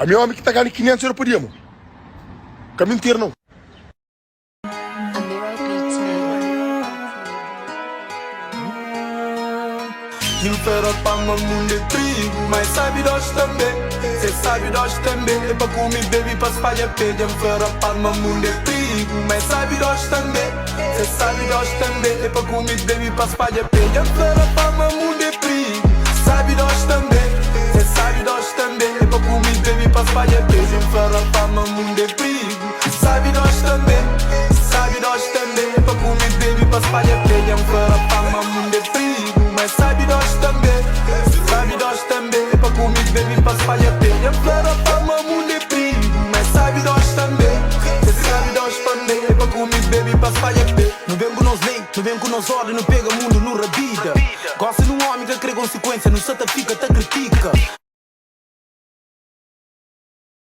Ami é omi ki ta ganha 500 euro pa dia mo. Ka mintira não. Nin fera pa ma mundu é prigu Mas sabi dos tanbe Cê sabi dos tanbe É pa kumi bebi pa spadja pé Dja N fera pa ma mundu é prigu Mas sabi dos tanbe Cê sabi dos tanbe É pa kumi bebi pa spadja pé Dja N fera pa ma mundu é prigu Sabi dos tanbe Cê sabi dos tanbe É pa kumi bebi pa spadja pé Dja N fera pa ma mundu é prigu Sabi dos tanbe Sabi dos tanbe É pa kumi bebi pa spadja pé Dja N fera pa ma mundu é prigu Mas sabi dos tanbe Sabi dos tanbe É pa kumi bebi pa spadja pé Dja N fera pa ma mundu é prigu Mas sabi dos tanbe Cê sabi dos tanbe É pa kumi bebi pa spadja pé. Nu ben ku nos lei, nu ben ku nos órdi, nu pega.